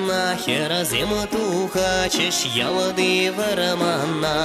чуна хӗрсем тухатчӗҫ ялти вӑрмана.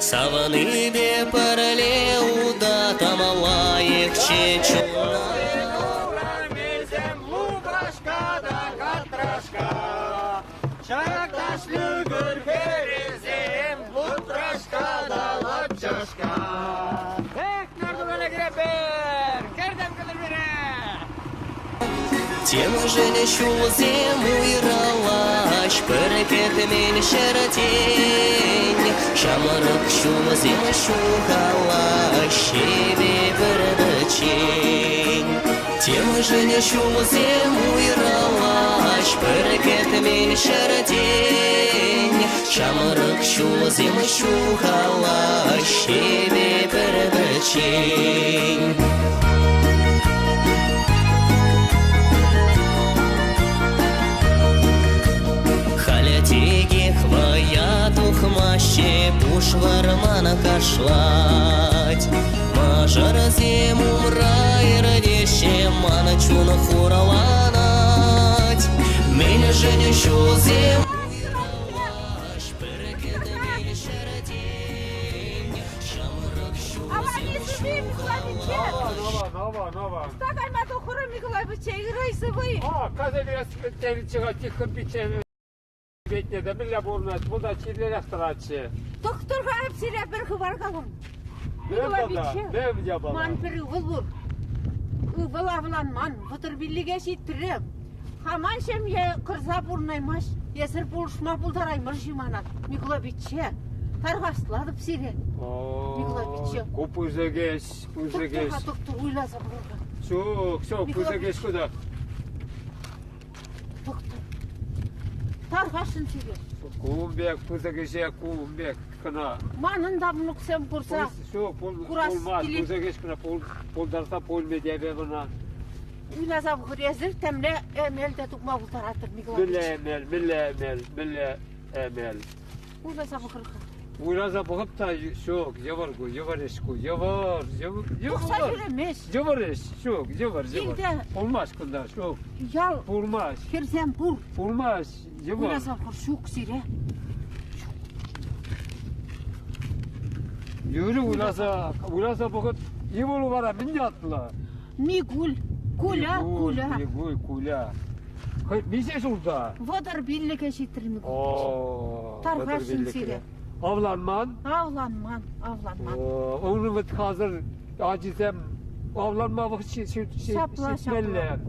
Савӑннипе пӗрле утатам лайӑхчӗ чуна. Урамӗсем лупашка та катрашка, Ҫак лӳкӗр хӗрӗсем лутрашка та лапчашка. Эх, нардугана кӗреппӗр, кӗртӗм кӗтӗр Темшӗн ҫулсем уйрӑлаҫ пӗр кӗтмен ҫӗртен. Ҫамрӑк ҫулсем ҫухалаҫҫӗ пӗр пӗччен. Темшӗн ҫулсем уйрӑлаҫ пӗр кӗтмен ҫӗртен. Ҫамрӑк ҫулсем ҫухалаҫҫӗ пӗр пӗччен. Халӗ текех вӑя тухмаҫҫӗ, пуш вӑрман кашлать. Мӑшӑрсем умра иртеҫҫӗ, ман чун хурланать. Мӗншӗн ҫулсем уйрӑлаҫ пӗр кӗтмен ҫӗртен? Ҫамрӑк ҫулсем ҫухалаҫ. Нова, нова, нова. Кайма тухрӑм, Микулай пичче, ырӑ сывӑ. А, казалиас Тихон пичче петне те мӗнле пурӑнать, вӑл та чирлерех тӑратчӗ. Тӑхтӑр-ха, эп сире пӗр хыпар калам. Микулай пичче, Мӗн япала? ман пӗр ывӑл пур. Ывӑл авланман, 35-е ҫитрӗ. Хаман ҫемье кӑрса пурӑнаймасть. Эсир пулӑшма пултараймӑр-ши мана, Микулай пичче? Тархаслатӑп сире. Микулай пичче. Ку пысӑк ӗҫ, пысӑк ӗҫ. Тӑхтӑр-ха, тӑхтӑр, уйласа пӑхӑр-ха. Ҫук, ҫук, пысӑк ӗҫ ку та. Тӑхтӑр. Тархасшӑн сире. Кун пек пысӑк ӗҫе кун пек кӑна. Манӑн та мӑнуксем курса Ҫук, курас пулмасть, килет. пысӑк ӗҫ кӑна пултарса пулмӗ тепӗ кӑна. Уйласа пӑхӑр, эсир темле эмел те тупма пултаратӑр, Миколай Мӗнле эмел, мӗнле эмел, мӗнле эмел. Уйласа пӑхӑр-ха. Уйласа пӑхӑп та ҫук, йывӑр ку, йывӑр ӗҫ ку, йывӑр, йывӑр, Тухса ҫӳремест. Йывӑр ӗҫ, ҫук, йывӑр, йывӑр. Килте. Пулмасть кунта, ҫук. Ял Пулмасть. хӗрсем пур. Пулмасть, йывӑр. Уйласа пӑхӑр, ҫук сире. Юрӗ уйласа, уйласа пӑхӑп. Йывӑр вара мӗн ятлӑ? Микуль, Куля, Куля. Микуль, Куля. Хӑй миҫе ҫулта? 35-е ҫитрӗ Микуль. О, Тархасшӑн сире. Авланман? Авланман, авланман. Унӑн вӗт хазыр ачисем авланма вӑхӑт ҫитмелле.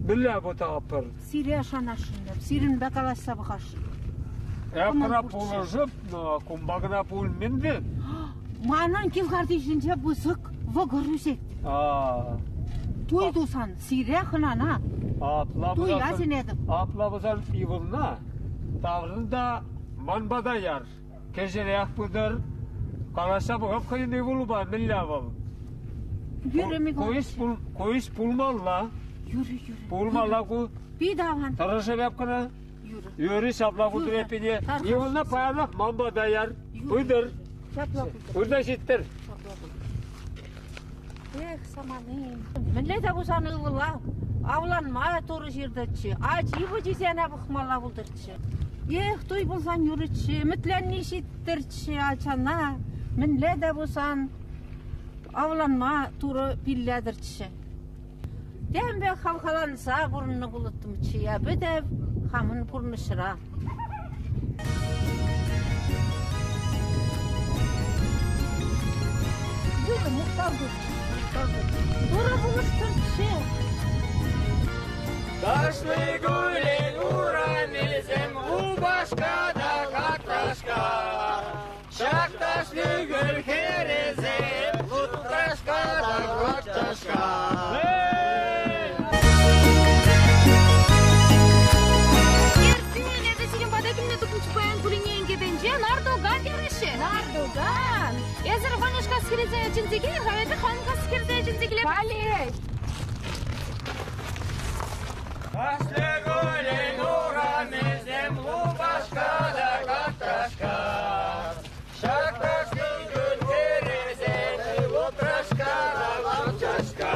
Мӗнле пытапӑр? Сире шанасшӑн эп, сирӗнпе калаҫса пӑхасшӑн. Эп кӑна пулӑшӑп, но кунпа кӑна пулмин вӗт. Манӑн кил картишӗнче пысӑк вӑкӑр ӳсет. Туй тусан сире хӑнана Апла туя сӗнетӗп. Апла пулсан ывӑлна таврӑн та ман пата яр. Кӗҫӗрех пытӑр. Калаҫса пӑхӑп хӑйӗн ывӑлупа мӗнле вӑл. Юрӗ, Микулай. Ку ӗҫ пулмалла. Юрӗ, юрӗ. Пулмалла ку. Пит аван. Тӑрӑшӑп эп кӑна. Юрӗ. Юрӗ, ҫапла кутӑр эппине. Ывӑлна паянах ман пата яр. Пытӑр. Ҫапла пытӑр. Пырса ҫиттӗр. Ҫапла пытӑр. Эх, самани. Мӗнле те пулсан ывӑла авланма Турӑ ҫыртӑччӗ. Ачи-пӑчисене пӑхмалла пултӑрччӗ. Эх, туй пулсан юрӗччӗ, ӗмӗтленни ҫиттӗрччӗ ачана. Мӗнле те пулсан авланма Турӑ пиллетӗрччӗ. Тем пек хавхаланса пурӑннӑ пулӑттӑмччӗ эпӗ те хамӑн пурнӑҫра. Юрӑ мухтав мухтав Турӑ пулӑштӑрччӗ. Кашни кулен урамӗсем лупашка та катрашка. Ҫак ташлӳкӗл хӗрӗсем лутрашка та лапчашка. Эртел, эпӗ сирӗн пата килме тухнӑччӗ паян кулине инкепенче Нардуган терӗҫ-ши? Нардуган! Эсӗр Ванюшка хӗресе чӗнсе килӗр-ха, эпӗ хам кас хӗрсе чӗнсе килеп. Валей! Аслӑ кулен урамӗсем лупашка та катрашка. Ҫак кашни кун хӗресен лутрашка та лапчашка.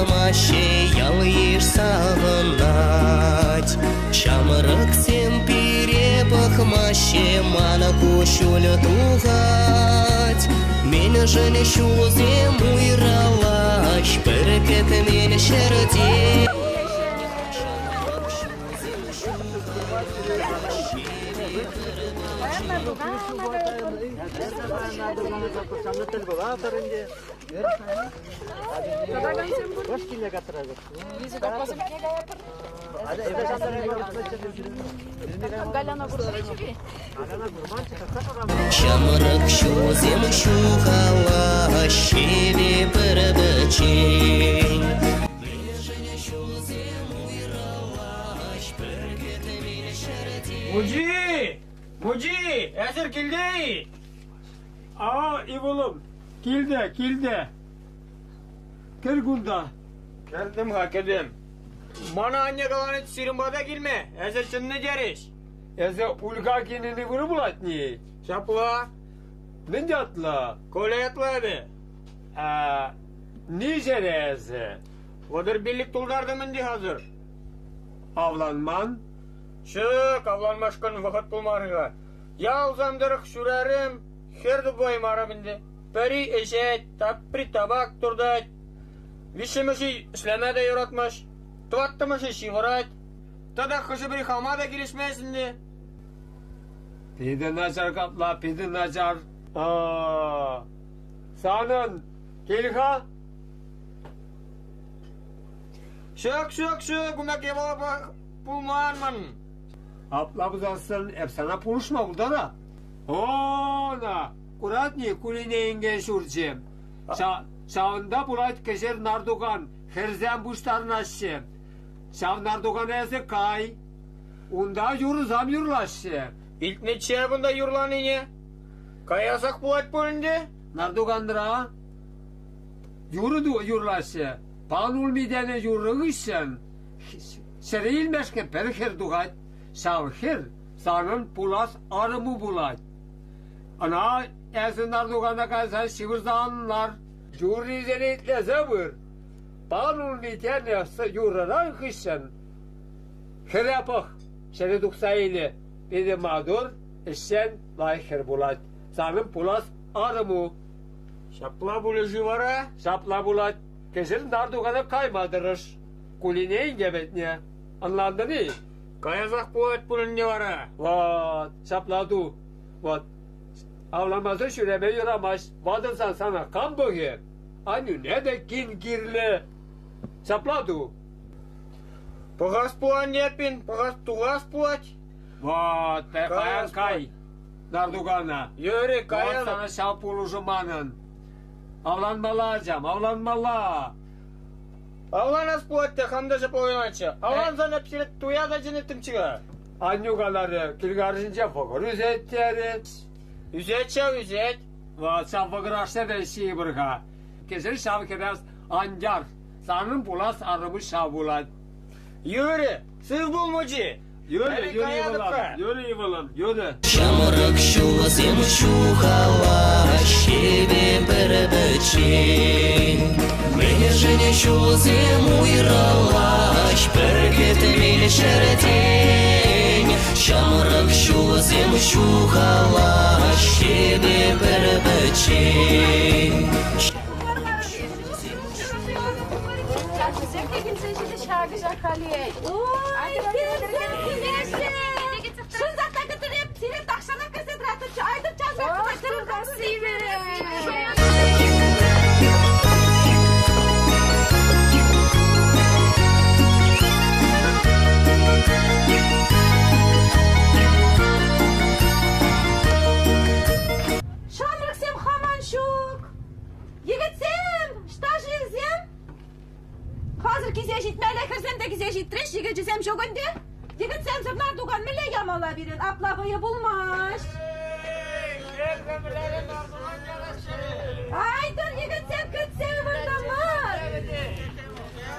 лармаҫҫӗ, ял-йыш савӑнать. Ҫамрӑксем пире пӑхмаҫҫӗ, ман куҫҫуль тухать. Мӗншӗн ҫулсем уйрӑлаҫ пӗр кӗтмен ҫӗрте? Ҫамрӑк ҫулсем ҫухалаҫҫӗ пӗр-пӗччен. Мучи! Мучи! Эсир килте-и? А, ывӑлӑм, килте, килте. Кӗр кунта. Кӗртӗм-ха, кӗтӗм. Мана анне каланӑ сирӗн пата килме. Эсӗ чӗннӗ терӗҫ. Эсӗ Улька кинӗн ывӑлӗ пулать-ни? Ҫапла. Мӗн ятлӑ? Коля ятлӑ эпӗ. А, ниҫере эсӗ? 35 тултартӑм ӗнтӗ хасӑр. Авланман? Ҫук, авланмашкӑн вӑхӑт пулмарӗ-ха. Ялсам тӑрӑх ҫӳрерӗм, хӗр тупаймарӑм ӗнтӗ. Пӗри ӗҫет, тапри табак туртать. Виҫҫӗмӗшӗ ӗҫлеме те юратмасть, тӑваттӑмӗшӗ ҫывӑрать. Тата хӑшӗ-пӗри хама та килӗшмест ӗнтӗ. Питӗ начар капла, питӗ начар. Санӑн кил-ха. Ҫук, ҫук, ҫук, унта япала пулман ман. Апла пулсассӑн эп сана пулӑшма пултарап. О-на, куратни Кулине инке ҫурчӗ. Ҫавӑнта пулать кӗҫӗр нартукан, хӗрсем пуҫтарӑнаҫҫӗ. Ҫав нартукана эсӗ кай. Унта юрӑсам юрлаҫҫӗ. Илтнӗччӗ кунта юрланине. Каясах пулать пуль ӗнтӗ. Нартуканра юрӑ юрлаҫҫӗ. Пан улми тенӗ юрӑ хыҫҫӑн ҫӗре илмешкӗн пӗр хӗр тухать. Ҫав хӗр санӑн пулас арӑму пулать. Ӑна эсӗ нартукана кайса ҫывӑрса ан лар. Юррисене итлесе пыр. Пан улми тенӗ юрӑран хыҫҫӑн хӗре пӑх, ҫӗре тухса илӗ. Питӗ маттур, ӗҫчен, лайӑх хӗр пулать. Санӑн пулас арӑму. Ҫапла пулӗ-ши вара? Ҫапла пулать. Кӗҫӗр нартукана кайма тӑрӑш. Кулине инке пӗтнӗ. Ӑнлантӑн-и? Каясах пулать пуль ӗнтӗ вара. Вот, ҫапла ту. Вот. Авланмасӑр ҫӳреме юрамасть. Ватӑлсан сана кам пӑхӗ? Аннӳне те кин кирлӗ. Ҫапла ту. Пӑхас пулан эппин, пӑхас тухас пулать. Вот, паян кай. Нартукана. Юрӗ, каялӑп. Вот сана ҫав пулӑшу манӑн. Авланмалла, ачам, авланмалла. Авланас пулать те, хам та ҫапла уйланччӗ. Авлансан эп сире туя та чӗнеттӗмччӗ-ха. Аннӳ каларӗ, кил каршинче вӑкӑр ӳсет терӗ. Ӳсет ҫав, ӳсет. Вот ҫав вӑкӑр ашне те ҫийӗпӗр-ха. Кӗҫӗр ҫав хӗрес ан яр. Санӑн пулас арӑму ҫав пулать. Юрӗ, сыв пул, мучи. Юрӗ, Юрӗ ывӑлӑм, юрӗ ывӑлӑм, юрӗ. Ҫамрӑк ҫулсем ҫухалаҫҫӗ пӗр-пӗччен. Мӗншӗн ҫулсем уйрӑлаҫ пӗр кӗтмен ҫӗртен? Ҫамрӑк ҫулсем ҫухалаҫҫӗ пӗр-пӗччен. Чашӑсем те килсе ҫитӗҫ ҫакӑ халех. Ой, килсем килеҫҫӗ! Шӑнса та кӗтӗреп, сире тахҫанах кӗрсе тӑратӑччӗ. Айтӑр часах Ҫамрӑксем хаман ҫук. Йӗкӗтсем, ӑҫта-ши вӗсем? Хасӑр килсе ҫитмелле хӗрсем те килсе ҫитрӗҫ, йӗкӗчӗсем ҫук ӗнтӗ. Йӗкӗтсемсӗр нартукан мӗнле ямалла пирӗн? Апла вӑйӑ пулмасть. Айтӑр, йӗкӗтсем, кӗтсе ывӑнтӑмӑр.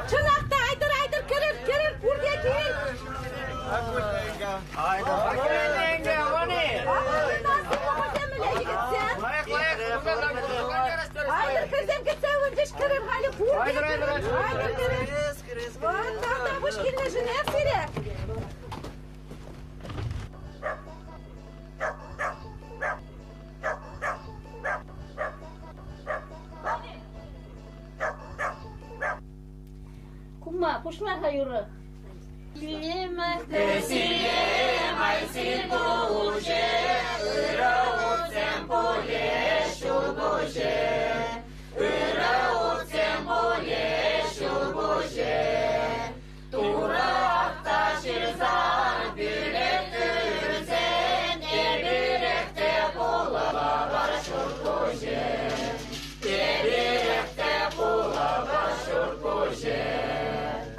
Чӑнах та, айтӑр, айтӑр, кӗрӗр, кӗрӗр, пурте кил. Айтӑр, хӗрсем кӗтсе ывӑнчӗҫ. Кӗрес кӗрӗр халӗ пурте. Айтӑр, айтӑр, айтӑр. Айтӑр кӗрӗр. Кӗрес, кӗрес, Вот, тавтапуҫ килнӗшӗнех сире. Кума, пуҫла-ха юрӑ.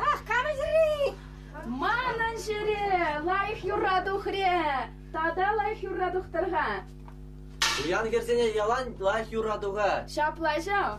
Ах, камӑсри! Манӑн ҫӗре лайӑх юрра тухрӗ. Тата лайӑх юрра тухтӑр-ха. Пуян хӗрсене ялан лайӑх юрра тухать. Ҫапла ҫав.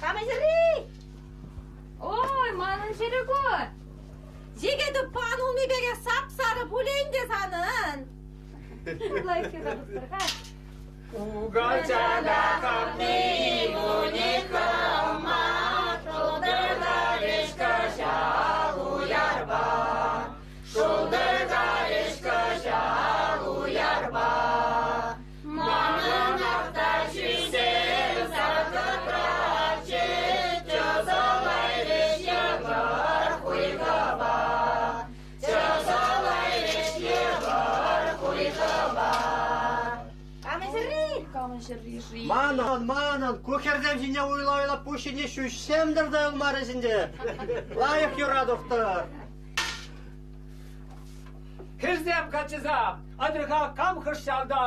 Камӑсри! Ой, манӑн ҫӗрӗ ку. Йӗкӗтӗ пан улми пекех сап-сарӑ пулӗ ӗнтӗ санӑн. Лайӑх юрра тухтӑр-ха. Угачана капни Камӑсри! Камӑн ҫӗрри-ши? Манӑн, манӑн, ку хӗрсем ҫине уйла-уйла пуҫ ҫине ҫӳҫсем тӑрса юлмарӗҫ ӗнтӗ. Лайӑх юрра тухтӑр. Хӗрсем каччӑсам, атьӑр-ха кам хӑш ялта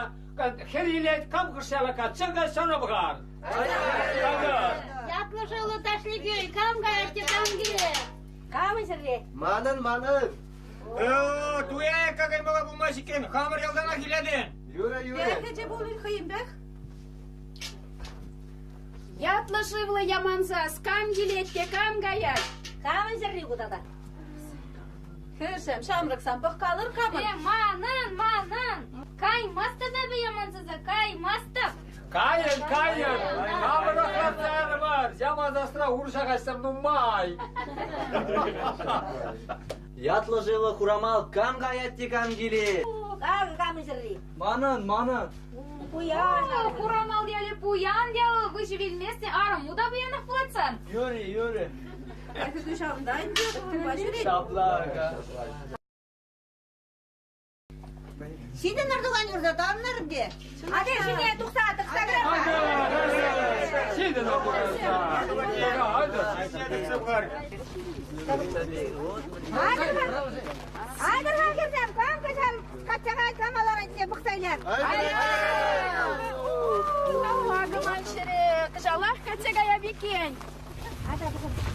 хӗр илет, кам хӑш яла качча каҫ ҫавна пӑхар. Айтӑр. Ятлӑ шӑллӑ Ташликӳл, кам каять те кам килет? Камӑсри! Манӑн, манӑн. Туя аякка каймалла пулмасть иккен, хамӑр ялтанах илетӗн. Юрӗ, юрӗ. Перехечӗ пулин хӑйӗнпех. Ятлӑ шывлӑ Ямансас, кам килет те кам каять? Камӑсри ку тата? Хӗрсем, ҫамрӑксам пӑхкалӑр камӑн. Э, манӑн, манӑн. Каймастӑп эпӗ Ямансаса, каймастӑп. Кайӑн, кайӑн, хамӑрах лартса ярӑмӑр, Ямансасра урҫа каҫсам нумай. Ятлӑ шывлӑ Хурамал кам каять те кам килет. Акӑ камӑсри. Манӑн, манӑн. Пуян. О, Хурамал ялӗ пуян ял, выҫӑ вилместӗн, арӑму та пуянах пулать сан. Юрӗ, юрӗ. Эхӗ ҫавӑнта ӗнтӗ, унпа ҫӳрет. Ҫапла. Ҫитӗнӗр тухан юрса таннӑр ӗнтӗ. Атя ҫине тухса тӑкса кӗрер-ха. Ҫитӗн, айтӑр. Айтӑр-ха, айтӑр-ха хӗрсем, кам кӑҫал качча каять, кам аларать тесе пӑхса илер. Акӑ ман ҫӗре кӑҫалах качча каяп иккен.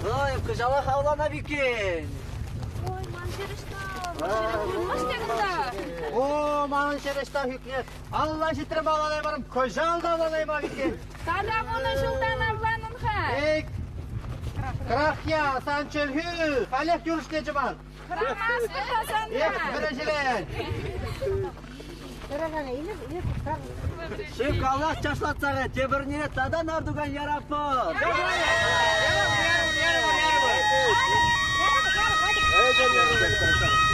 Ой, кӑҫалах авланап иккен. Ой, ман ҫӗр ӑҫта? Ман ҫӗре курӑнмасть те кунта. О, манӑн ҫӗр ӑҫта хӳкнӗ. Алла ҫитрӗм авланаймарӑм, кӑҫал та авланайман иккен. Тата вунӑ ҫултан авланӑн-ха. Эй, Крахья, сан чӗлхӳ, халех юрӑҫнечӗ ман. Хӑрамастӑп та Эх, санран. вӗрӗҫелен. Шыв каллах чашлатса тепӗрне тата нартукан яраппӑр. Ярӑм, ярӑм, ярӑм, ярӑм.